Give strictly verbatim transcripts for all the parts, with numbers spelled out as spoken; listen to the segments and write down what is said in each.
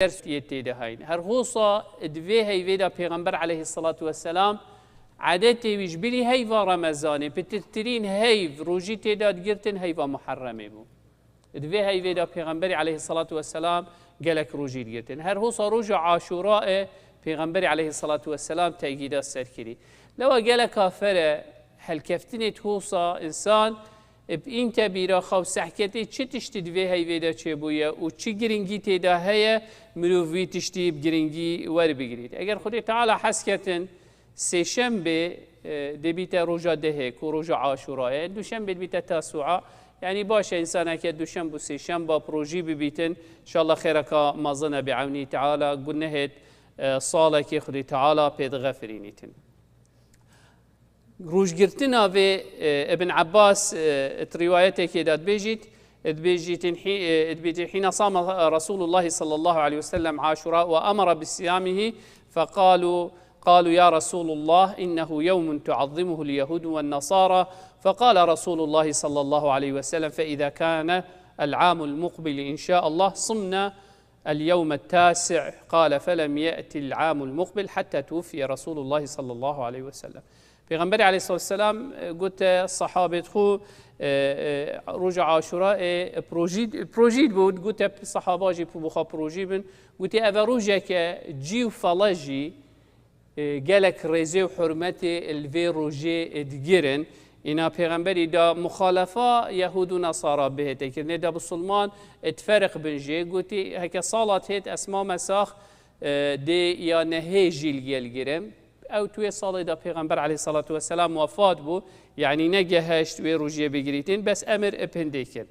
ders yê tê de heyne. Her hosa di vê heyvê de Pêxember aleyhissalatu vesselam edetê wî ji bilî heyva Remezanê, pitirtirîn heyv rojî tê de digirtin heyva Muharremê bû. Di vê heyvê de Pêxemberî aleyhissalatu vesselam gelek rojî digirtin. Her hosa roja Aşûraê Pêxemberî aleyhissalatu vesselam tekîda ser kirî. Lewa geleka fere helkeftinê di hosa însan bi înte bîra xwe û sehketê çi tiştî di vê heyvê de çêbûye û çi giringî tê de heye, mirov vî tiştî bi giringî werbigirît. Eger Xwedê Teala hez ketin, sêşembê, e, dê bîte roja dehê ku roja Aşûra ye, duşembê dibîte Tasûa. Yanî baş e, însaneke duşemb û sêşemba bi rojî bibîtin, înşallah xêreka mezin e bi ewnî Teala, gunehêt, e, salekê Xwedê Teala pê dixefirînîtin. Rojgirtina vê, e, Ibn Abbas, e, di riwayetekê de dibêjît, dibêjîtin hî-, e, dibêjît, حين صام رسول الله صلى الله عليه وسلم عاشوراء وأمر بصيامه فقالوا، قالوا: يا رسول الله، إنه يوم تعظمه اليهود والنصارى. فقال رسول الله صلى الله عليه وسلم: فإذا كان العام المقبل إن شاء الله صمنا اليوم التاسع. قال: فلم يأت العام المقبل حتى توفي رسول الله صلى الله عليه وسلم. Pêxemberê aleyhissalatu vesselam, e, gote sahabê xwe, e, e, roja Aşûra, e, projî, projî bû, gote sahaba jî bi xwe projî bin. Gote, ev e rojeke cî û fele jî, e, gelek rêzê û hurmetê li vê rojê, e, digirin. Îna Pêxemberî da muxalefa Yehûd û Nesara bihête kirinê, da bisilman, e, diferq bin jê. Gotî, heke sala têt esma mesax, e, dê ya nehê jî li gel girim. Ew tu wê salê de Pêxember aleyhissalatu vesselam wefat bû, yanî negeheşt wê rojiyê bigirîtin, bes emir ipindê kir.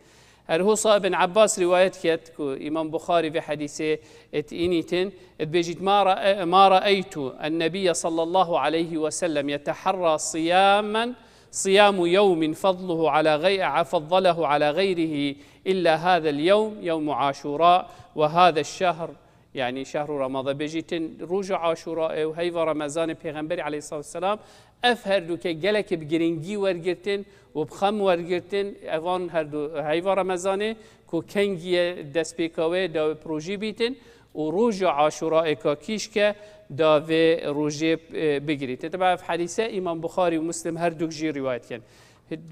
Her hosa Ibn Abbas rîwayet ket ku Îmam Buxarî vê hedîsê et înîtin, et bêjît, "Ma ra-, ma ra'eytu en-nebiyye sallallahu aleyhi ve sellem yeteharra siyamen, siyamu yevmin fadluhu ala gay-, faddalahu ala gayrihi illa hadel yevm, yevmu Aşura ve hadel şehr." Yanî şehru Ramazan. Bêjîtin roja Aşura û heyva Remezanê Pêxemberî aleyhissalatu vesselam ev her du ke gelekî bi giringî wergirtin û bi xem wergirtin, evan her du heyva Remezanê ku kengiye destpêka wê da projî bîtin û roja Aşuraê ka kîşke da vê rojê, e, bigirîtin. Teba ev hedîse Îmam Buxarî û Muslim her duk jî rîwayet kin.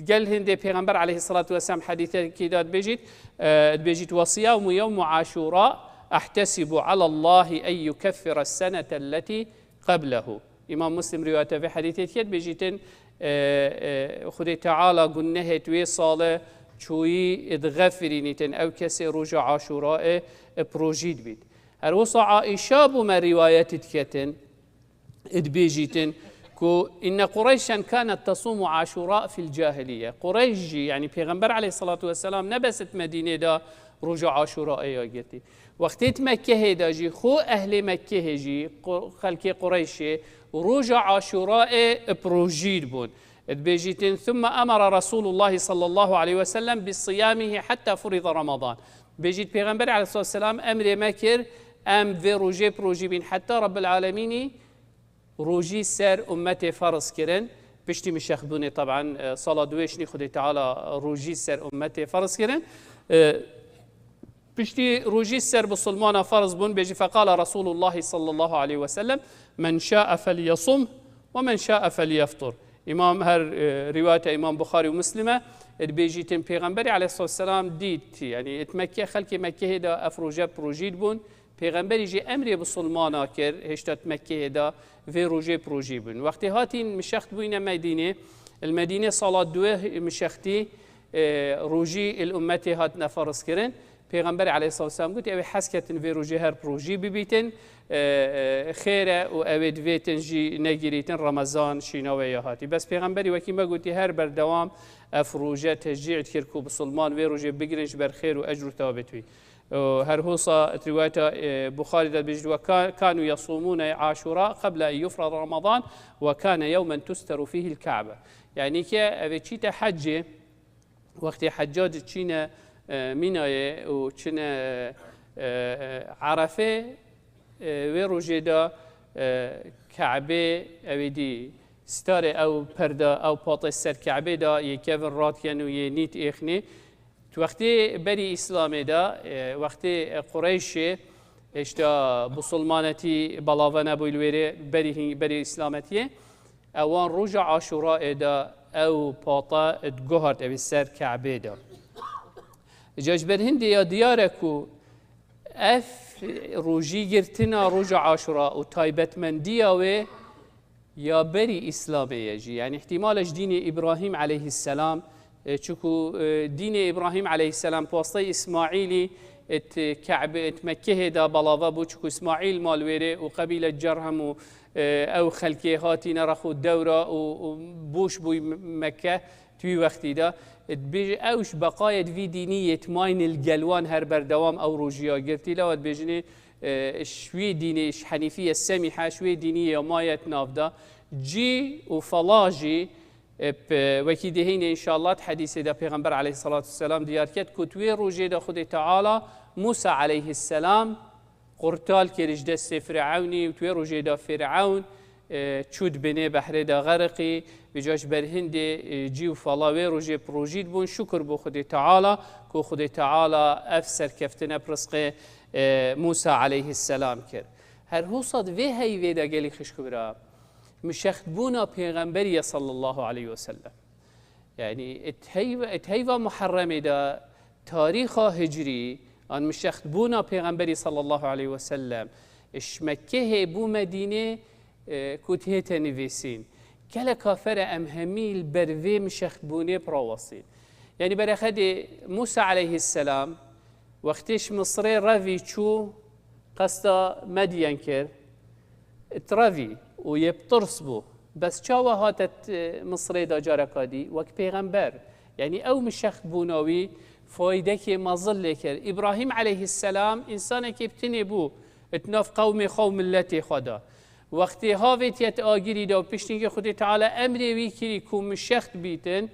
Gel hindê Pêxember aleyhissalatu vesselam hedîsekî de dibêjît, e, dibêjît, "Ve siyamu yevmu Aşura ehtesibu alallahi en yukeffira senete lletî qeblehu." Îmam Muslim rîwayete vê hedîsê dike, dibêjîtin, e, e, Xwedê Teala gunehêt wê sale çûyî dixefirînîtin ew kesê roja Aşuraê, e, projî dibît. Her wisa Aîşa bû me rîwayetî diketin, dibêjîtin ku inne Qureyşen kanet tesumu Aşura fil cahiliye. Qureyş jî, yanî Pêxember aleyhissalatu vesselam ne bes di Medînê de roja Aşuraê ya girtî. Wextê di Mekkehê de jî, xwe ehlê Mekkehê jî, Qu-, xelkê Qureyşê, roja Aşuraê bi rojî bûn. Dibêjîtin, "Thumme emara Resulullah sallallahu aleyhi ve sellem bi siyamihi hatta furida Ramadan." Bêjît, Pêxember aleyhissalatu vesselam emrê me kir, em vê rojê bi rojî bîn, heta Rabbil Alemînî rojî ser ummetê ferz kirin. Piştî mişexbûnê, teban, e, sala duwêşnî Xwedê Teala rojî ser ummetê ferz kirin. E, Piştî rojî ser bisilmana ferz bûn, bêjî, "Feqala Resulullah sallallahu aleyhi ve sellem, men şa'e felyasum ve men şa'e felyeftur." Îmam her, e, rîwayeta Îmam Buxarî û Muslim e, e, dibêjîtin Pêxemberî aleyhissalatu vesselam dît, yanî et Mekke, xelkê Mekkehê de ev roje bi rojî dibûn. Pêxemberî jî emrê bisilmana kir, hêşta di Mekkeyê de vê rojê bi rojî bin. Wextê hatîn mişext bûyne Medînê, li Medînê sala duwê mişextî, e, rojî li ummetê hatine ferz kirin. Pêxemberê aleyhissalatu vesselam got, ew ê hez ketin vê rojê her bi rojî bibîtin, e, e, xêr e û ew ê divêtin jî negirîtin, Remezan şîna wê ya hatî. Bes Pêxemberî wekî me gotî her berdewam ev roje teşcî dikir ku bisilman vê rojê bigirin ji ber xêr û ecr û tewabê wî. Û her hosa di rîwayeta, e, Buxarî de dibêjit, "Ve ka-, kanu yasumune Aşura qabla en yufrada Ramadan ve kane yewmen tusteru fihil Ka'be." Yanî ke ev ê çîte hecê, wextê heccac çîne, e, Mînayê û çine, e, e, Erefê, e, wê rojê de, e, Ka'bê, ew ê dî starê ew perde, ew patê ser Ka'bê de yê kevin radikin û yê nît êxnê. Tu wextê berî Îslamê de, e, wextê, e, Qureyşê, Hêşta musulmanetî belava nebû li wêrê berî hîn-, berî îslametiyê. Ewan roja Aşûraê de ew pata diguhart ew ê ser Ke'bê de. Ca ji ber hindê ya diyar e ku ev rojî girtina roja Aşûra û taybetmendiya wê ya berî Îslamê ye jî. Yanî îhtîmal e ji dînê Îbrahîm aleyhisselam, e, çiku, e, dînê Îbrahîm aleyhisselam bi wasteyê Îsmaîlî, e, t-, Ke'be, e, t-, Mekkehê de belava bû, çiku Îsmaîl mal wêrê û qebîle Cerhem û, e, ew xelkê hatîne rex û dewra û, û boş bûy M-, Mekke di wî wextî de. E, dibêje ew ji beqayê di vî dînî yê timayne li gel wan her berdewam ew rojiya girtî, lewa dibêjinê, e, ji wê dînê, ji henîfiye semîhe, ji wê dînî ya maye di nav de. Cî û fela jî, e, p-, wekî dihîne înşallah di hedîsê de Pêxember aleyhissalatu vesselam diyar ket ku di wê rojê de Xwedê Teala Musa aleyhisselam qurtal kir ji destê Firewnî û di wê rojê de Firewn, e, çû di binê behrê de xeriqî, vêca ji ber hindê, e, cî û fela wê rojê bi rojî dibûn, şukir bo Xwedê Teala, ku Xwedê Teala ev serkeftine bi rizqê, e, Musa aleyhisselam kir. Her husa di vê heyvê de gelî xişk û bira, mişextbûna Pêxemberî ye sallallahu aleyhi ve sellem. Yanî, it heyv-, it heyva Muharremê de tarîxa hicrî, an mişextbûna Pêxemberî sallallahu aleyhi ve sellem, ji Mekkehê bû Medînê, e, ku dihête nivîsîn. Gelek kafere em hemî li ber vê mişextbûnê bi rawestîn. Yanî, berexedê Musa aleyhisselam, wextê ji Misrê revî çû, qesta Medyen kir, it revî û yê bi tirs bû. Bes çawa hate t-, Misrê de careka dî? Wek pêxember. Yanî ew mişextbûna wî faydekê mezin lê kir. Îbrahîm aleyhisselam însanekê bi tinê bû, di nav qewmê xwe û miletê xwe de. Wextê havêtiye di agirî de û piştî Xwedê Teala emrê wî kirî ku mişext bîtin,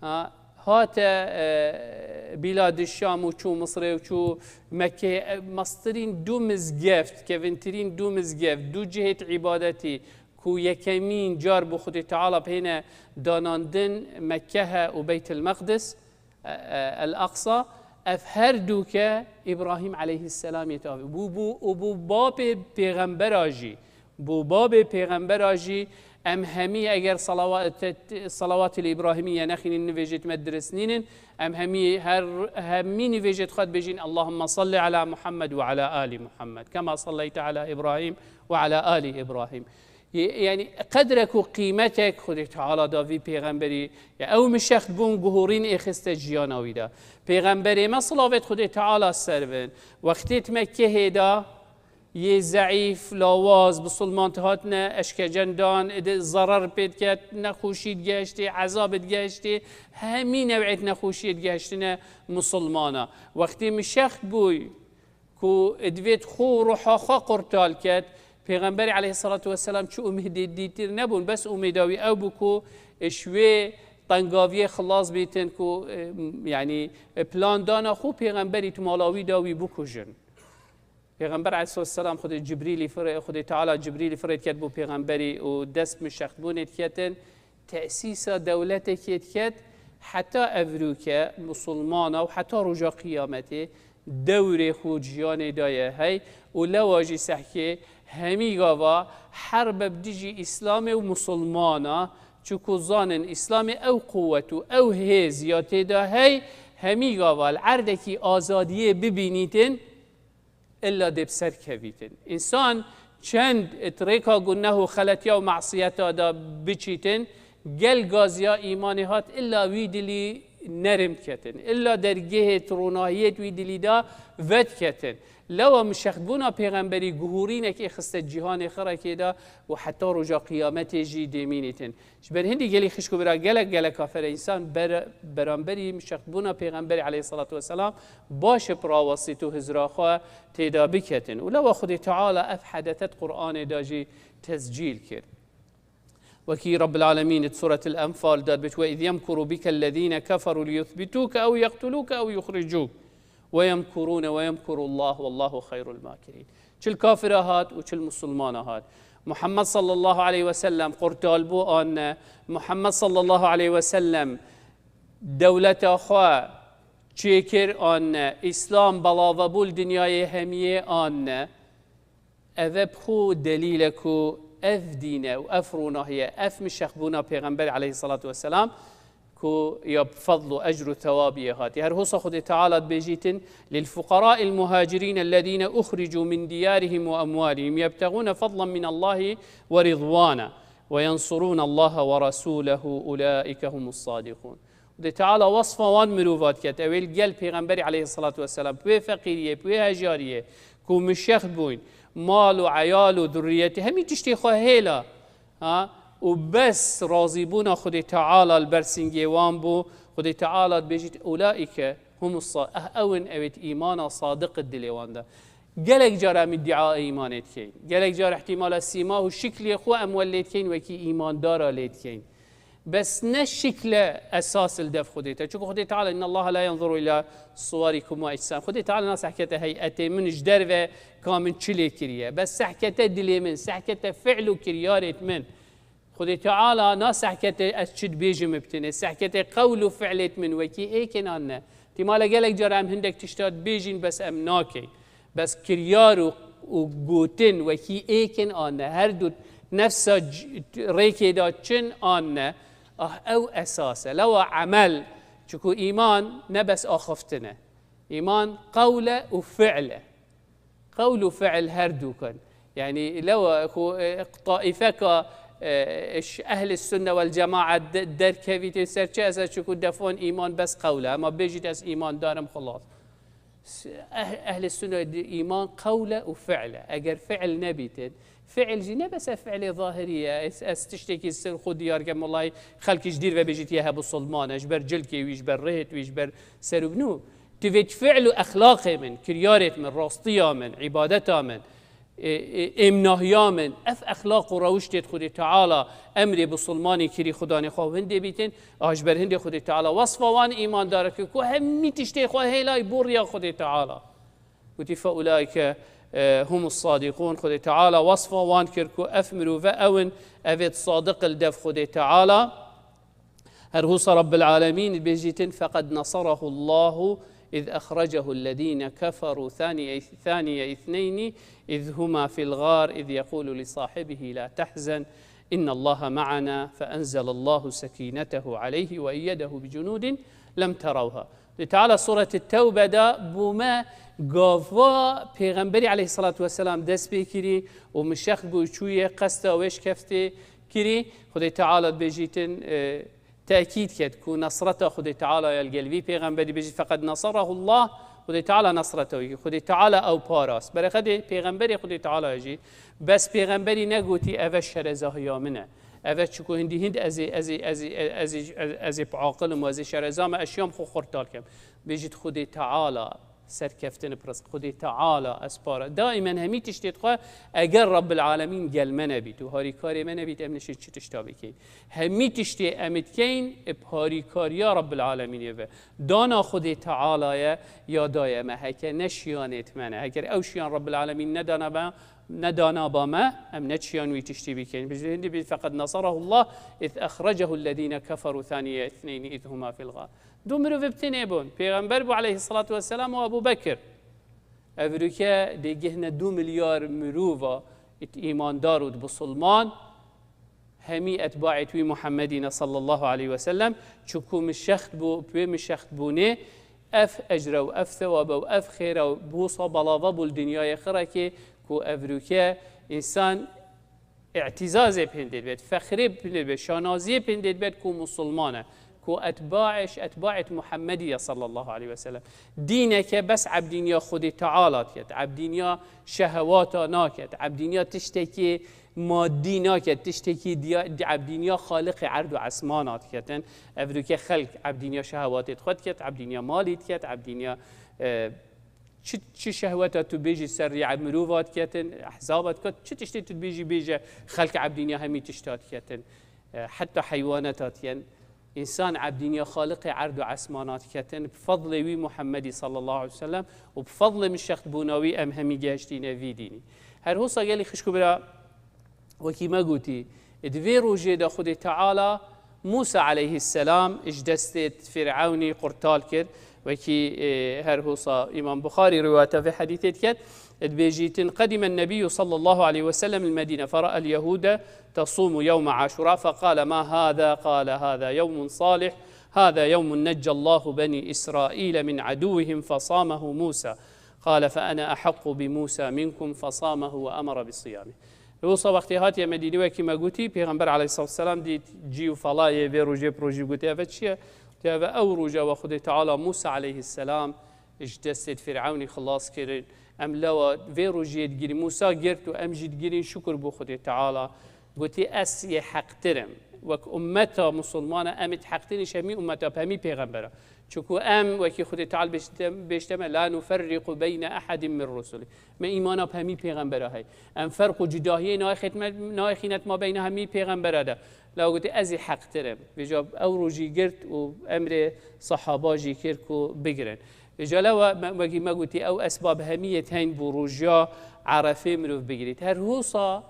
ha, hate, e, Bîlad Şam û çû Misrê û çû Mekkê, e, mestirîn du mizgeft, kevintirîn du mizgeft, du cihêt îbadetî ku yekemîn car bo Xwedê Teala peyne danandin Mekkehe û Beytil Meqdis, e, e, El Aqsa, ev her du ke Îbrahîm aleyhisselam yê tavî. Bû, bû, û bû babê pêxembera jî, bû babê pêxembera jî, em hemî eger salawa-, te-, te-, salawatê li Îbrahîmî ye nexînin nivêjêt me dirist nînin, em hemî her, hemî nivêjêt xwe dibêjin, Allahümme salli ala Muhammed ve ala ali Muhammed, kema salleyte ala Îbrahîm ve ala ali Îbrahîm. Ye-, yanî qedrek û qîmetek Xwedê Teala da vî pêxemberî, ya ew mişext bûn guhurîn ê xiste jiyana wî de. Pêxemberê me silavêt Xwedê Teala ser bin, wextê di Mekkehê de, yê zeîf, lawaz, bisilman dihatine eşkecendan, êdî zerer pê diket, nexweşî digeştê, ezab digeştê, hemî new'êt nexweşiyê digeştine misilmana. Wextê mişext bûy ku divêt xwe û ruha xwe qurtal ket, Pêxemberê aleyhissalatu vesselam çi umêdê dîtir nebûn, bes umêda wî ew bû ku ji wê tengaviyê xilas bîtin ku, e, yanî, e, plan dana xwe pêxemberî tu mala wî da wî bikujin. Pêxember aleyhisselam Xwedê Cibrîlî fire-, Xwedê Teala Cibrîlî firêt ket bo pêxemberî û dest bi mişextbûnê diketin. Tesîsa dewletekê diket, heta evrûke musulmana û heta roja qiyametê dewrê xwe ciyanê daye hey û lewa jî sehkê hemî gava herbe bi dijî Îslamê û musulmana, çiku zanin Îslamê ew quwet û ew hêz ya tê de hey, hemî gava li erdekî azadiyê bibînîtin, illa dê bi ser kevîtin. Însan çend di rêka guneh û xeletiya û masiyeta de biçîtin, gel gaziya îmanê hat illa wî dilî nerm ketin. Illa dergehê ronahiyê di wî dilî de vedketin. Lewa mişextbûna pêxemberî guhurînek ê xiste cîhanê xirekê de û heta roja qiyametê jî dê mînîtin. Ji ber hindî gelî xişk û bira gelek gelek kafere însan ber-, beramberî mişextbûna Pêxemberî aleyhissalatu vesselam baş bi rawestît û hizra xwe têda biketin. Û lewa Xwedê Teala ev hedethe di Qur'anê de jî tescîl kir. Wekî Rabbil Alemîn di Suretil Enfal de dibêt, "Ve iz yemkuru bike lezîne keferu liyuthbituke ew yeqtuluke ew yuxricuke." "Ve yemkurûne ve yemkurullah, wallahu xeyrul makirîn." Çil kafira hat û çil musulmana hat. Muhammed sallallahu aleyhi ve sellem qurtal bû an ne. Muhammed sallallahu aleyhi ve sellem dewleta xwe çêkir an ne, Îslam belave bû li dinyayê hemiyê an ne, eve bi xwe delîl e ku ev dîn e û ev ronahî ye, ev mişexbûna Pêxemberê aleyhisselatu vesselam ku ya bi fadl û ecr û thewabiyê hatî. Her hosa Xwedê Teala dibêjîtin, للفقراء المهاجرين الذين أخرجوا من ديارهم وأموالهم يبتغون فضلا من الله ورضوانا وينصرون الله ورسوله أولئك هم الصادقون. Xwedê Teala wesfa wan mirova diket. Ew ê li gel Pêxemberî aleyhisselatu vesselam, bi wê feqîriyê, bi wê hejariyê, ku mişex bûyn, mal û eyal û durriyetê, hemî tiştê xwe hêla, ha? Û bes razîbûna Xwedê Teala li ber singê wan bû. Xwedê Teala dibêjît, "Ulaîke humus sa-", eh, ew in, ew ê îmana sadiq di dilê wan de. Gelek cara em îdîa îmanê dikeyn. Gelek cara ihtimala sîma û şiklê xwe em we lê dikeyn, wekî îmandara lê dikeyn. Bes ne şikle esas li dev Xwedê te. Çunku Xwedê Teala, "Inna Allaha la yanzuru ila suwarikum ve ecsam." Xwedê Teala nasehkete heyetê min ji derve ka min çi lê kiriye. Bes sehkete dilê min, sehkete fi'l û kiryarêt min. Xwedê Teala nasehkete ez çi dibêjim bitinê. Sehkete qewl û fi'lêt min wekî êkin an ne. Tîmale gelek cara em hindek tişta dibêjin bes em nakeyn. Bes kiryar û, û gotin wekî êkin an ne. Her du nefsa c-, rêkê de çin an ne. Ah, ew esas e. Lewa emel, çiku îman ne bes axiftin e. Îman qewl e û fi'l e. Qewl û fi'l her du kin. Yani lewa ku, e, taîfeka, e, ş-, ehl-i sünne vel cemaat de-, derkevîtê ser çi ez, çiku defon îman bes qewl e. Ema bêjît ez îmandar im, xelas. S-, eh-, ehl-i sünne di-, îman qewl e û fi'l e. Eger fi'l nebîtin, fi'l jî ne bes ev fi'lê zahirî ye. Ez, ez tiştekî ser xwe diyar kem, wellahî xelkî ji dîr ve bêjît ye he bisilman e, ji ber cilkê wî, ji ber rihêt wî, ji ber ser û binû. Divêt fi'l û exlaqê min, kiryarêt min, rastiya min, îbadeta min, e, e, êmnahiya min, ev exlaq û rewiştêt Xwedê Teala emrê bisilmanê kirî, xudanê xwe hindê bîtin, a ji ber hindê Xwedê Teala wesfa wan îmandar kir ku hemî tiştê xwe hêlay bo riya Xwedê Teala. Gotî, "Fe ulaîke, e, humus sadiqûn." Xwedê Teala wesfa wan kir ku ev mirove ew in, ev ê sadiq li dev Xwedê Teala. Her husa Rabbil Alemîn bêjîtin, "Feqed nasarahu Allahu iz ehracehu ellezîne keferû thaniye, thaniye ithneyni iz huma fil gâr iz yekûlu li sahibihi la tehzen innallaha ma'ana fe enzelallahu sekînetehu aleyhi ve eyyedehu bi cunûdin lem terawha." Li Teala Sûret Tewbe de bo me gava Pêxemberî aleyhissalatu vesselam dest pê kirî û mişex bû çûye qesta wê şikeftê kirî. Xwedê Teala dibêjîtin, e, tekîd ket ku nesreta Xwedê Teala ya li gel vî pêxemberî bêjî, "Feqed nasarahu Allah", Xwedê Teala nesreta wî kir. Xwedê Teala ew parast. Bereqedê pêxemberê Xwedê Teala jî, bes pêxemberî negotî, "Eve şerezahiya min e. Eve çiku hindî hind ez ê, ez ê, ez ê, ez ê, ez ê biaqilim û ez ê şereza me, ez şiyam xwe xurtal kem." Bêjît, "Xwedê Teala serkeftin bi rizq, Xwedê Teala ez para." Daîmen hemî tiştê dixwe, eger Rabbil Alemîn gel me nebît û harîkarê me nebît, em nişî çi tişta bikeyn. Hemî tiştê em dikeyn, bi harîkariya Rabbil Alemînê ve. Dana Xwedê Teala ye, ya daye me. Heke ne şiyanêt me ne. Heger ew şiyan Rabbil Alemîn nedana be, nedana ba me, em neçiyan wî tiştî bikeyn. Bi hindî bî, "Feqed nasarahu Allah iz ehracehu ellezîne keferû thaniye ithneyni iz huma fil gâr." Du mirov bi tenê bûn. Pêxember bû aleyhissalatu vesselam û Ebu Bekir. Evroke dê gihne du milyar mirova ît îmandar û bisilman, hemî etbaêt wî Muhammedî ne sallallahu aleyhi ve sellem, çiku mişext bû, bi wê mişext bûnê, ev ecre û ev sewabe û ev xêre û bosa balava bû li dinyayê xirekê ku evroke însan îtîzazê pêndê dibêt, fexrê pêndê dibêt, şanaziyê pêndê dibêt ku musulman e, ku etbaê, ji etbaêt Muhammedî ye sallallahu aleyhi ve sellem. Dîneke bes ebdîniya Xwedê Teala diket, ebdîniya şehewata naket, ebdîniya tiştekî madî naket, tiştekî diya-, ebdîniya Xaliqê erd û esmana diketin. Evroke xelk ebdîniya şehewatê xwe diket, ebdîniya malî diket, ebdîniya, e, çi, çi şehweta tu bêjî ser rî mirova diketin, ehzaba diket, çi tiştê tu dibêjî bêje, xelk ebdîniya hemî tişta diketin, e, heta heywaneta diyen. Însan ebdîniya Xaliqê erd û esmana diketin, bi fadlê wî Muhammedî sallallahu aleyhi ve sellem û bi fadlê mişext bûna wî em hemî gehiştîne vî dînî. Her hosa gelî xişk û bira, wekî me gotî, di vê rojê de Xwedê Teala Mûsa aleyhisselam ji destê Fîrewnî qurtal kir. Wekî, e, her hosa Îmam Buxarî riwayeta vê hedîsê diket, dibêjîtin, قدم النبي صلى الله عليه وسلم المدينة فرأى اليهود تصوم يوم عاشوراء فقال: ما هذا؟ قال: هذا يوم صالح، هذا يوم نجى الله بني إسرائيل من عدوهم فصامه موسى، قال: فأنا أحق بموسى منكم، فصامه وأمر بصيامه. Li wisa wextê hatiye Medînê, wekî me gotî, Pêxember aleyhissalatu vesselam dît cî û falayê vê rojê bi rojî, gotiye, eve çi ye? Gotiye, eve ew roja we Xwedê Teala Mûsa aleyhisselam ji destê Fîrewnî xilas kirin. Em lewa vê rojiyê digirîn. Mûsa girt û em jî digirîn, şukur bo Xwedê Teala. Gotî, ez yê heqtir im. Wek ummeta musulmana em ê di heqtir in ji hemî ummeta bi hemî pêxembera. Çunku em wekî Xwedê Teala bêjte-, bêjte me, "La nuferriqu beyne ehadin min rusulî." Me îmana bi hemî pêxembera hey. Em ferq û cudahiyê nayxêt me, nayxînet ma beyna hemî pêxembera de. La gotî, ez ê heqtir im. Vêca ew rojî girt û emrê sehaba jî kir ku bigirin. Vêca lewa me, wekî me gotî, ew esbab hemî yê tên bo rojiya Erefê mirov bigirît. Her hosa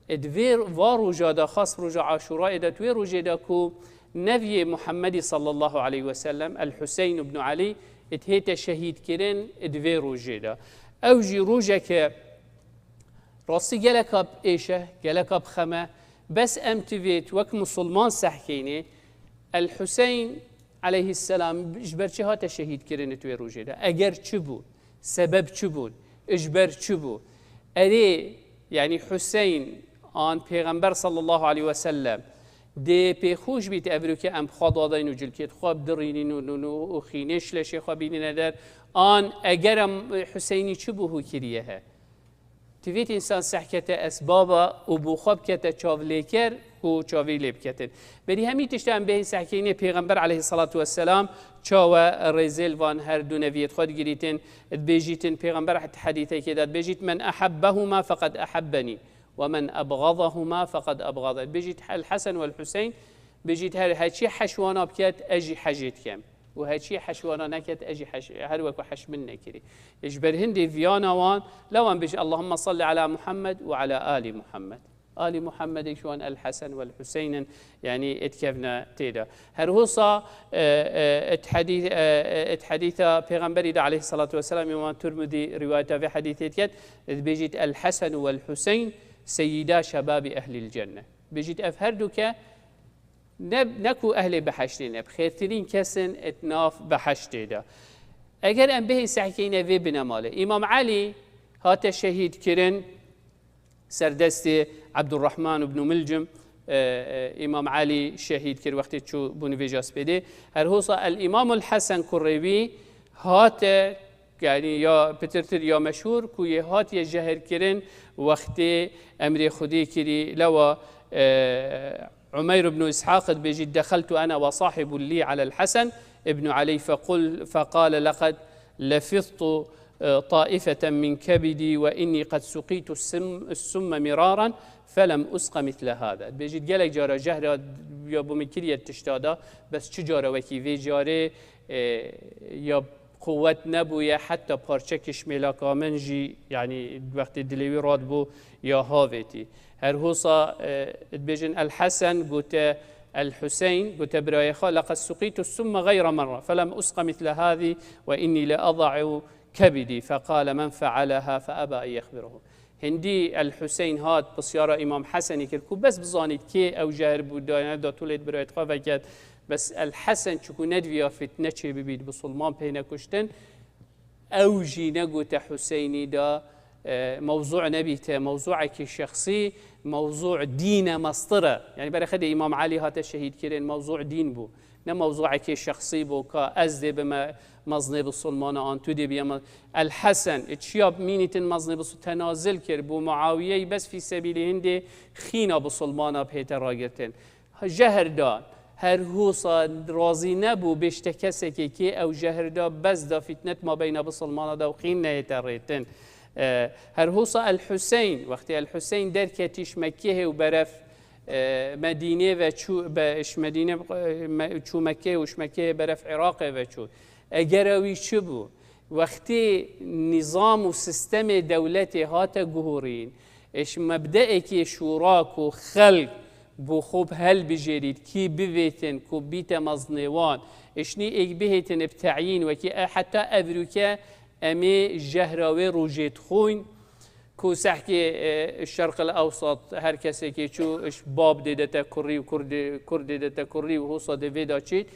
Ê di vê va roja de, xas roja Aşûrayê de, di wê rojê de ku neviyê Muhemmedî sallallahu aleyhi ve sellem, El Huseyn ibn Elî, ê dihête şehîdkirin, ê di vê rojê de. Ew jî rojeke rastî geleka bi êş e, geleka bi xem e. Bes em tivêt wek musulman sehkênê, El Huseyn aleyhisselam ji ber çi hate şehîdkirin di wê rojê de? Eger çi bû? Sebeb çi bû? Ji ber çi bû? Erê, yanî Huseyn an Pêxember sallallahu aleyhi ve sellem dê pê xweş bît, evroke em bi xwe dadeyn û cilkê xwe bidirînin û, û, û, û xînê ji leşê xwe bînine der. An eger em Huseynî çi bû hû kiriye he? Divêt însan sehkete esbaba û bo xwe bikete çavlêker ku çavî lê biketin. Berî hemî tişta em bêhên sehkênê Pêxember aleyhissalatu vesselam çawe rêzê li van her du neviyêt xwe digirîtin, dibêjîtin, Pêxember di hedîsekê de dibêjît, "Men ehebbehuma feqed ehebbenî, we men ebxadahuma feqed ebxada." Dibêjît, El Hesen wel Huseyn, bêjît, her heçî heş wana biket, ez jî hejê dikem. û heçî heş wana neket, ez jî heş, her wek heş min nekirî. Ji ber hindê viyana wan, lewan bêje, "Allahümme salli ala Muhammed ve ala ali Muhammed." Ali Muhammedê ji wan El Hesen wel Huseyn in, yanî etkevne tê de. Her hosa, e, e, et hedî-, e, e, et hedîsa Pêxemberî de aleyhissalatu vesselam, Îmam Tirmidî rivayeta vê hedîsê diket, dibêjît, "El Hesen wel Huseyn seyyida şebabi ehlil cenne." Bêjît, ev her du ke Ne, ne ku ehlê behiştê ne, bi xêrtirîn kes in et nav behiştê de. Eger em bihê sehkeyne vê binemalê, Îmam Elî hate şehîd kirin ser destê Ebdurrahman ibn Milcim, e, e, Îmam Elî şehîd kir wextê çû bû nivêja spêdê. Her hosa El Îmamul Hesen kurê wî hate, yanî ya pitirtir ya meşhûr ku yê hatiye jehirkirin wextê emrê Xwedê kirî lewa, e, Umeyr ibn Ishaq dibêjî, "Dexeltu ene ve sahibun lî alel Hesen ibn Elî fequl-, feqale leqed lefiztu, e, taifeten min kebidî ve innî qed suqîtu sim-, summe miraran felem usqa misle hada." Dibêjît, gelek cara jehra ya bo min kiriye tişta da, bes çi cara wekî vê carê, e, ya quwet nebûye, heta parçekî ji mêlaka min jî, yanî wextê dilê wî radibû ya havêtî. Her hosa, e, dibêjin El Hesen gote El Huseyn, gote birayê xwe, "Leqed suqîtu summe gayre merre, felem usqa misle hadî ve innî le ada'u kebidî, feqale men fealeha fe eba en yexbirehu." Hindî El Huseyn hat, pisyara Îmam Hesenî kir ku bes bizanît kê ew jehir bû, dayene da tûlêt birayet xwe veket. Bes El Hesen çiku nediviya fitne çê bibît, bisilman pê nekuştin. Ew jî negote Huseynî da, e, mewzû nebîte, mewzûekî şexsî, mewzû dîne mestir e. Yanî berê xedê Îmam Elî hate şehîd kirin, mewzû dîn bû. Ne mewzûekê şexsî bû ka ez dê bime mezinê bisilmana an tu dê bîye me-, El Hesen, e, çiya mînîtin mezinê bisil-, tenazil kir, bo Muawiyeyî bes fî sebîlî hindê xîna bisilmana bihête ragirtin. Jehir dan. Her hosa razî nebû bêjte kesekê kê ew jehir da, bes da fîtnet mabeyna bisilmana da û xîn nehête rêtin. E, her hosa El Huseyn, wextê El Huseyn derketî ji Mekkehê û beref, e, Medînê ve çû, be, ji Medînê, e, me, çû Mekkehê û ji Mekkehê beref Iraqê ve çû. Egera wî çi bû? Wextê nîzam û sistemê dewletê hate guhorîn, ê ji mebdeekê şûra ku xelk bo xwe bi helbijêrît, kî bivêtin ku bîte mezinê wan, Îşnî êk bihêtin bi teyîn wekî e, heta evrûke em ê jehra wê rojê dixwin. Ku sehkê, e, Şerq el Ewsat her kesekê çû, iş bab dê dete kurî û kur dê, kur dê dete kurî û hosa dê vê da çît.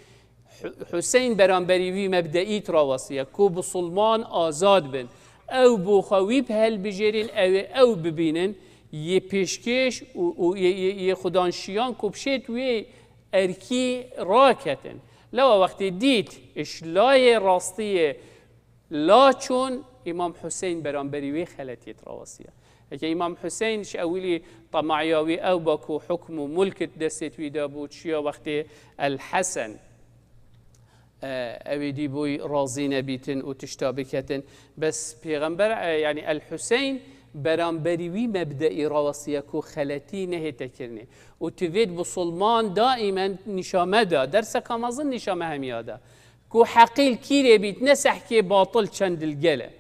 Hu-, Huseyn beramberî wî mebdeî trawasiye ku bisilman azad bin. Ew bo xwe wî bi helbijêrin, ew ê ew bibînin, yê pêşkêş û, û yê, yê, yê xudanşiyan ku bişêt wê erkî raketin. Lewa wextê dît, iş layê rastiyê la çûn, Îmam Huseyn beramberî wê xeletiyê trawasiya. Eke Îmam Huseyn ji ewilî tema'iya wî ew ba ku hukm û mulk di destê wî de bû, çiya wextê El Hesen, e, ew ê dî boy razî nebîtin û tişta biketin. Bes Pêxember, e, yanî El Huseyn beramberî wî mebdeî rawasiya ku xeletî nehête kirinê. Û tivêt bisilman daîmen nîşa me da, derseka mezin nîşa me hemiya da. Ku heqî li kîrê bît, ne sehkê batil çend li gel e.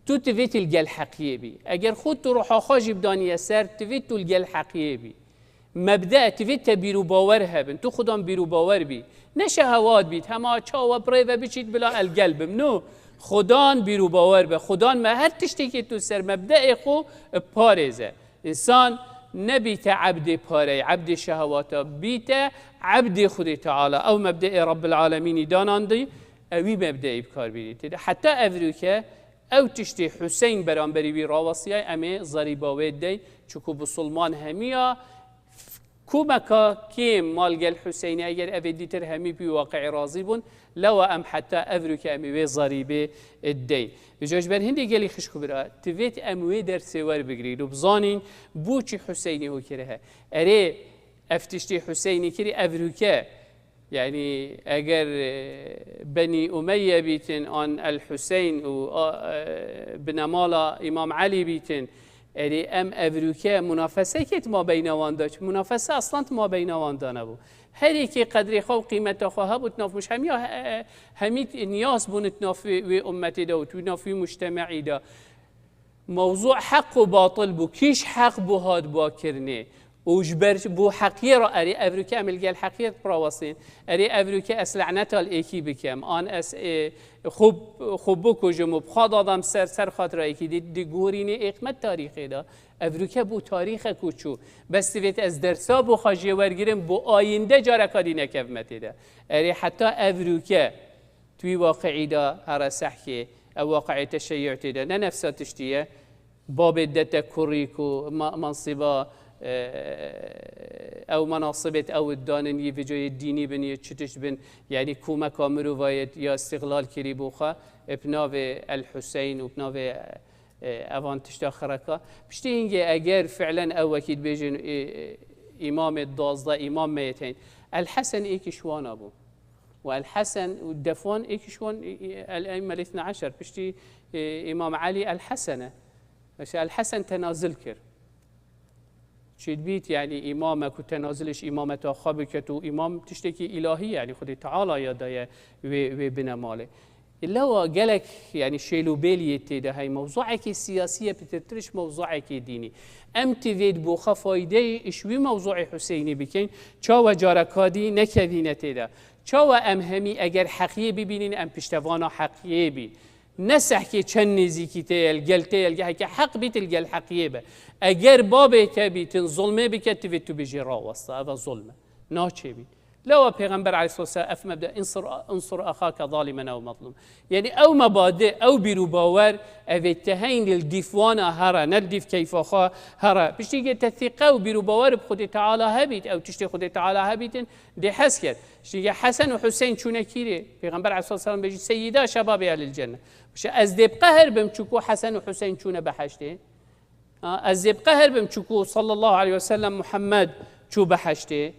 Tu tivêt li gel heqiyê bî. Eger xwe tu ruha xwe jî bidaniye ser, tivêt tu li gel heqiyê bî. Mebde, tivêt te bîr û bawer hebin. Tu xudan bîr û bawer bî. Ne şehewat bît, hema çawa bi rê ve biçît bila el gel bim. No, xudan bîr û bawer be. Xudan me her tiştekê tu ser mebdeê xwe parêze. Însan nebîte ebdê pareyê, ebdê şehewata, bîte ebdê Xwedê Teala. Ew mebdeê Rabbil Alemînî danandî, ewî mebdeî bi kar bînî. Tê de heta evrûke ew tiştê Huseyn beramberî wî rawestiyay, em ê zerîba wê deyn, çiku bisilman hemiya Kumeka kêm mal gel Huseynê, eger ev ê dîtir hemî bi wî waqiî razî bûn, lewa em heta evrûke em ê wê zarîbê deyn. Îca ji ber hindê gelî xişk û bira, tivêt em wê dersê werbigirîn û bizanîn bo çi Huseynê ho kirihe. Erê, ev tiştê Huseynê kirî evrûke, yanî eger, e, Benî Umeyye bîtin, an El Huseyn û, a, e, binemala Îmam Elî bîtin, Erê, em evrûke munafesekê di mabeyna wan de, munafese aslan di mabeyna wan de nebû. Her yekê qedrê xwe û qîmeta xwe hebû di nav muj-, hemiya he-, hemî niyaz bûn di nav wê, wê ummetê de û di nav wî mujtemeî de. Mewzû heq û batil bû, kî ji heq bû hat bûa kirinê û ji ber bo heqiyê re, erê, evrûke em li gel heqiyê dirawestîn. Erê, evrûke ez leneta li êkî bikem, an ez, ê, xwe, xwe bikujim û bi xwe dadam ser, ser xatira êkî dî, digorînê êqmet tarîxê de. Evrûke bû tarîxek û çû. Bes divêt ez dersa bo xwe jê wergirim, bo ayînde careka dî nekevime tê de. Erê, heta evrûke tu wî waqiî de here sehkê, ev waqiê teşeyyû tê de ne nefsa tiştî ye. Babê dete kurî ku ma-, mansiba, e, ew menasibêt ew danin yî vêcoyê dînî bin, yê çi tişt bin, yanî kûmeka mirovayê ya îstîxlal kirî bo xwe, e, bi navê El Huseyn û bi navê, e, evan tişta xireka. Piştî hingê eger fi'len ew wekî dibêjin, e, e, îmamê duwazdeh, îmam me yê teyn. El Hesen êkî ji wana bû. Û El Hesen û defan êkî ji wan, e, e, El Eymme Lîsne Eşer, piştî, e, Îmam Elî El Hesen e. Mesela El Hesen tenazil kir. Çêdbît, yanî îmame ku tenazilê ji îmameta xwe biket û îmam tiştekî îlahî, yanî Xwedê Teala ya daye wê, wê bine malê. Lewa gelek, yanî şêl û bêliyê tê de heye. Mewzuekî siyasî ye, pitirtir ji mewzuekî dînî. Em tivêt bo xwe faydeyê ji wî mewzuê Huseynî bikeyn, çawa careka dî nekevîne tê de. Çawa em hemî eger heqiyê bibînin, em piştevana heqiyê bî. Ne sehkê çend nêzîkî te ye li gel, te ye li gel, heke heq bît li gel heqiyê be. Eger babê te bîtin, zulmê bike, tivê tu bijî rawesta, eva zulm e. Naçê bît. Lewa Pêxember aleyhisselam ev mebde, "Insur, insur axake zalimen ev mazlum." Yanî ew mebadi, ew bîr û bawer, evê te heyn li dîf wana here, ne li dîf keyfa xwe here. Piştî ke te thîqe û bîr û bawer bi Xwedê Teala hebît, ew tiştê Xwedê Teala hebîtin, dê hez kir. Çunke Hesen û Huseyn çûne kîrê. Pêxember aleyhisselam bêjî, "Seyyida şebabê ehlil cenne." Bişe, "Ez dê bi qehr bim, çuku Hesen û Huseyn çûne beheştê. Ha, ez dê bi qehr bim, çuku sallallahu aleyhi ve sellem Muhammed çû beheştê."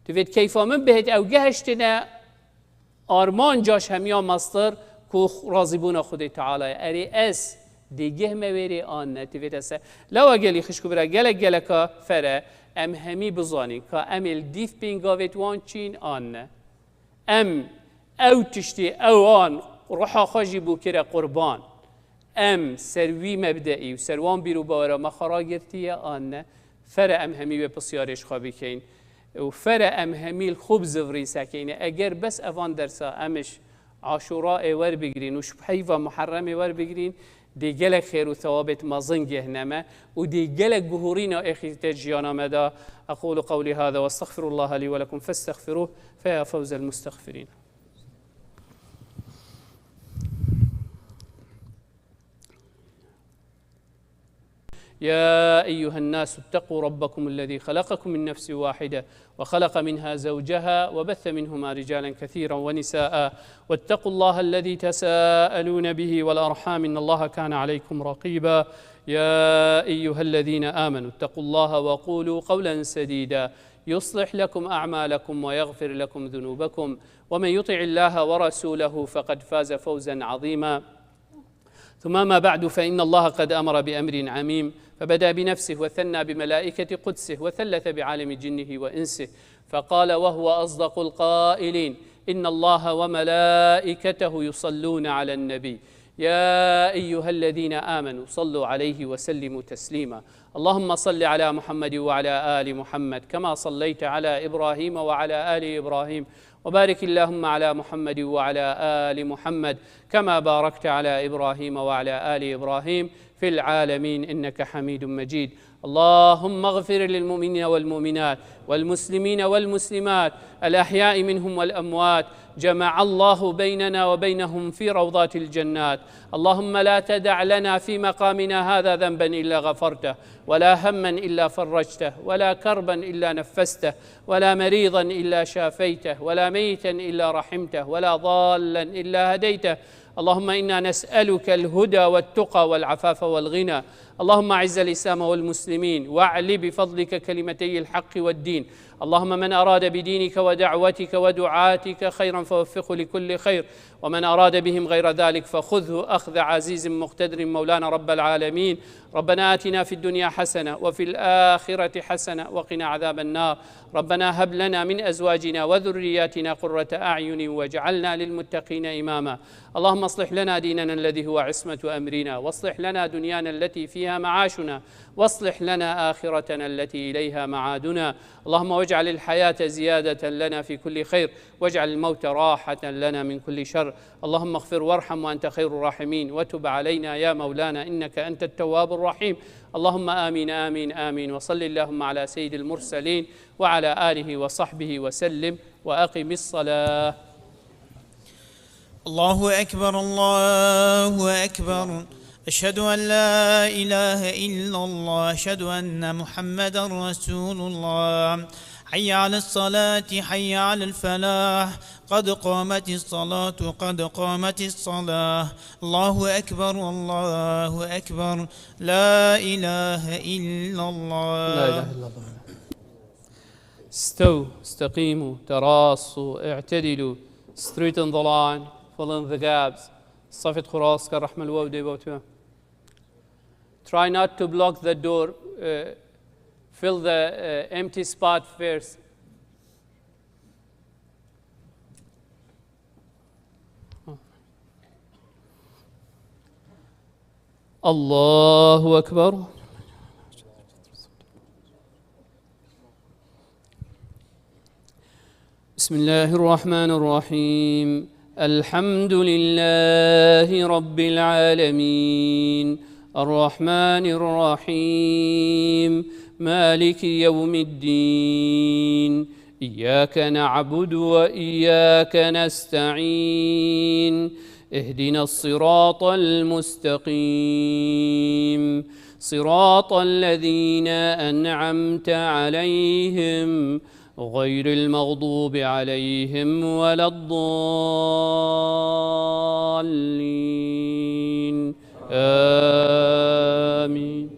Divêt keyfa min bihêt ew gehiştine armanca ji hemiya mestir ku razîbûna Xwedê Teala ye. Erê ez dê geh me wêrê an ne, divêt ez se-, lewa gelî xişk û bira gelek geleka fere, em hemî bizanîn ka em ê li dîf pêngavêt wan çîn an ne. Em ew tiştê ew an ruha xwe jî bû kire qurban. Em ser wî mebdeî û ser wan bîr û bawera me xwe ragirtiye an ne? Fere em hemî wê pisyarê ji xwe bikeyn. û fere em hemî li xwe bi zivirîn sekeyne. Eger bes evan dersa em ji Aşûrayê werbigirîn û ji peyva Muherremê werbigirîn, dê gelek xêr û thewabêt mezin gêhne me û dê gelek guhorîna êxî te jiyana me da. أقول قولي هذا وأستغفر الله لي ولكم فاستغفروه فيا فوز المستغفرين. يا أيها الناس اتقوا ربكم الذي خلقكم من نفس واحدة وخلق منها زوجها وبث منهما رجالا كثيرا ونساء واتقوا الله الذي تساءلون به والأرحام إن الله كان عليكم رقيبا. يا أيها الذين آمنوا اتقوا الله وقولوا قولا سديدا يصلح لكم أعمالكم ويغفر لكم ذنوبكم ومن يطع الله ورسوله فقد فاز فوزا عظيما. ثم أما بعد، فإن الله قد أمر بأمر عميم، فبدأ بنفسه وثنى بملائكة قدسه وثلث بعالم جنه وإنسه، فقال وهو أصدق القائلين: إن الله وملائكته يصلون على النبي، يا أيها الذين آمنوا صلوا عليه وسلموا تسليما. اللهم صل على محمد وعلى آل محمد كما صليت على إبراهيم وعلى آل إبراهيم، وبارك اللهم على محمد وعلى آل محمد كما باركت على إبراهيم وعلى آل إبراهيم في العالمين إنك حميد مجيد. اللهم اغفر للمؤمنين والمؤمنات والمسلمين والمسلمات الأحياء منهم والأموات، جمع الله بيننا وبينهم في روضات الجنات. اللهم لا تدع لنا في مقامنا هذا ذنبا إلا غفرته، ولا هما إلا فرجته، ولا كربا إلا نفسته، ولا مريضا إلا شافيته، ولا ميتا إلا رحمته، ولا ضالا إلا هديته. اللهم إنا نسألك الهدى والتقى والعفاف والغنى. اللهم أعز الإسلام والمسلمين، وأعل بفضلك كلمتي الحق والدين. اللهم من أراد بدينك ودعوتك ودعاتك خيرا فوفقه لكل خير، ومن أراد بهم غير ذلك فخذه أخذ عزيز مقتدر. مولانا رب العالمين، ربنا آتنا في الدنيا حسنة وفي الآخرة حسنة وقنا عذاب النار. ربنا هب لنا من أزواجنا وذرياتنا قرة أعين واجعلنا للمتقين إماما. اللهم اصلح لنا ديننا الذي هو عصمة أمرنا، واصلح لنا دنيانا التي فيها معاشنا، واصلح لنا آخرتنا التي إليها معادنا. اللهم واجعل الحياة زيادة لنا في كل خير، واجعل الموت راحة لنا من كل شر. اللهم اغفر وارحم وأنت خير الراحمين، وتب علينا يا مولانا إنك أنت التواب الرحيم. اللهم آمين، آمين، آمين. وصل اللهم على سيد المرسلين وعلى آله وصحبه وسلم، وأقم الصلاة. الله أكبر، الله أكبر. أشهد أن لا إله إلا الله، أشهد أن محمدا رسول الله. حي على الصلاة، حي على الفلاح. قد قامت الصلاة، قد قامت الصلاة. الله أكبر، الله أكبر. لا إله إلا الله. لا إله إلا الله. استووا، استقيموا، تراصوا، اعتدلوا. Straighten the line, fill in the gaps. صفت خراس كرحمة الواو دي بوتوا. Try not to block the door. Uh, fill the uh, empty spot first. الله أكبر. بسم الله الرحمن الرحيم. الحمد لله رب العالمين. الرحمن الرحيم. مالك يوم الدين. إياك نعبد وإياك نستعين. اهدنا الصراط المستقيم. صراط الذين أنعمت عليهم غير المغضوب عليهم ولا الضالين. آمين.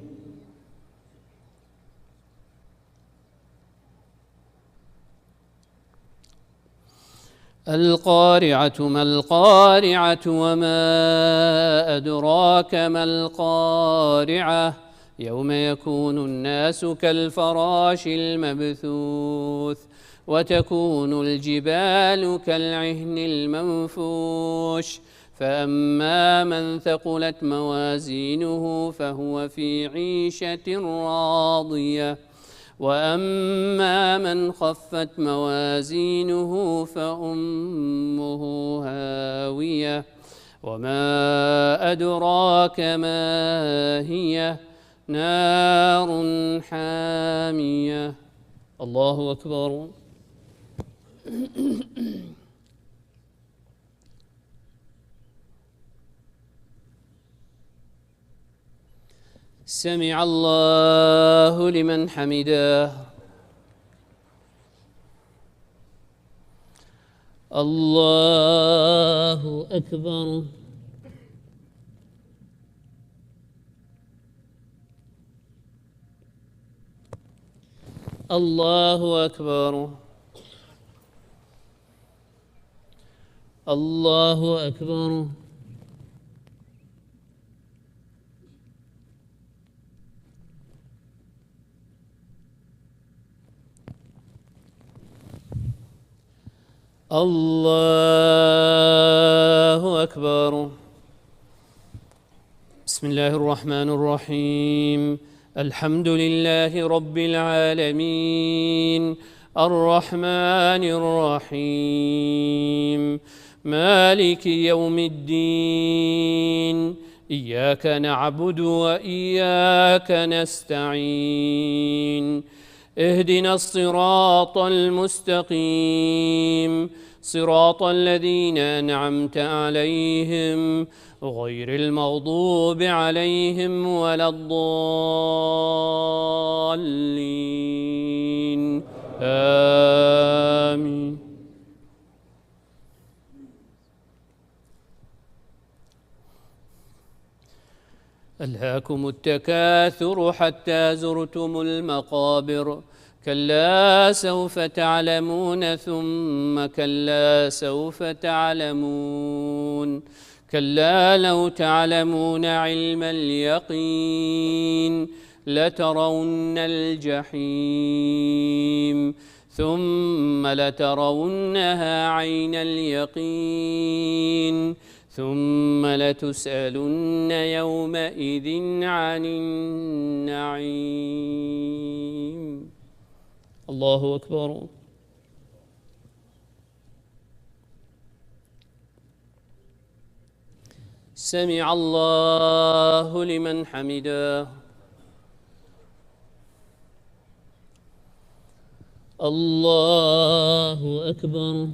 القارعة ما القارعة وما أدراك ما القارعة. يوم يكون الناس كالفراش المبثوث وتكون الجبال كالعهن المنفوش. فأما من ثقلت موازينه فهو في عيشة راضية وأما من خفت موازينه فأمه هاوية، وما أدراك ما هي، نار حامية. الله أكبر. سمع الله لمن حمده. الله أكبر. الله أكبر. الله أكبر. الله أكبر. بسم الله الرحمن الرحيم. الحمد لله رب العالمين. الرحمن الرحيم. مالك يوم الدين. إياك نعبد وإياك نستعين. اهدنا الصراط المستقيم، صراط الذين أنعمت عليهم، غير المغضوب عليهم ولا الضالين. آمين. ألهاكم التكاثر حتى زرتم المقابر. كلا سوف تعلمون ثم كلا سوف تعلمون. كلا لو تعلمون علم اليقين لترون الجحيم ثم لترونها عين اليقين ثم لتسألن يومئذ عن النعيم. الله أكبر. سمع الله لمن حمده. الله أكبر.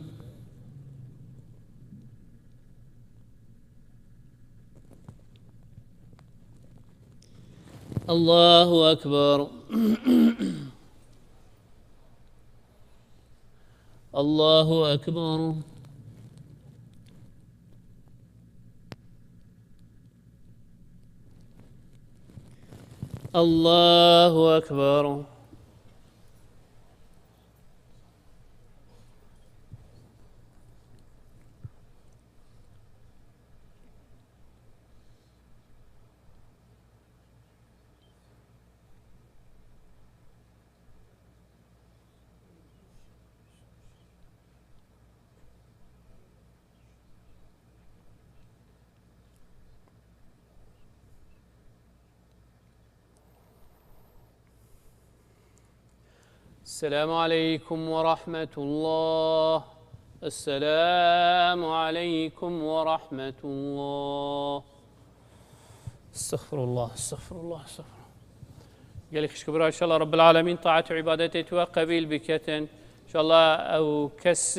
الله أكبر. الله أكبر. الله أكبر. السلام عليكم ورحمة الله. السلام عليكم ورحمة الله. Estexfirullah, estexfirullah, estexfirullah. Gelek xişk bira, inşallah Rabbil Alemin taat û ibadetê tuwa qebîl biketin. İnşallah ew kes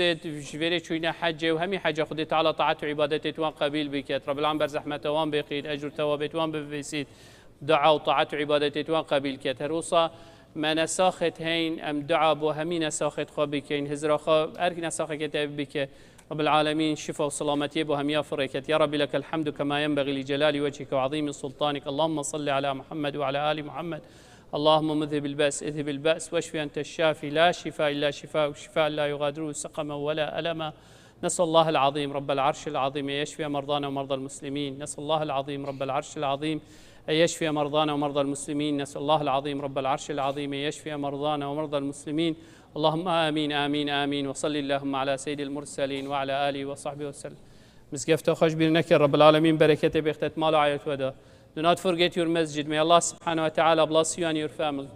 ji verê çûyne hecê û hemî heca Xwedê Teala taat û ibadetê tuwan qebîl biket. Rabbil Alem ber zehmeta wan bêqît, ecr û tewabê tuwan bivêsît. Dua û taat û ibadetê tuwan qebîl ket. Her wisa me nesaxet heyn, em dua bo hemî nesaxet xwe bikeyn. Hizra xwe her nesaxeke te bike. Rabbil Alemîn şifa û selametiyê bo hemiya firê ket. Ya Rabbi lekel hamdu kema yenbegî li celali wechike û azîmi sultanik. Allahümme salli ala Muhammed ve ala ali Muhammed. اللهم مذهب البأس، اذهب البأس، واشف أنت الشافي، لا شفاء إلا شفاءك، شفاء لا يغادر سقما ولا ألما. نسأل الله العظيم رب العرش العظيم أن يشفي مرضانا ومرضى المسلمين. نسأل الله العظيم رب العرش العظيم أن يشفي مرضانا ومرضى المسلمين. نسأل الله العظيم رب العرش العظيم أن يشفي مرضانا ومرضى المسلمين. اللهم آمين، آمين، آمين. وصل اللهم على سيد المرسلين وعلى آله وصحبه وسلم. Mizgefta xwe ji bîr neke, Rabbil Alemîn bereketê bêxtet mal û ayet we de. Do not forget your masjid. May Allah subhanahu wa ta'ala bless you and your family.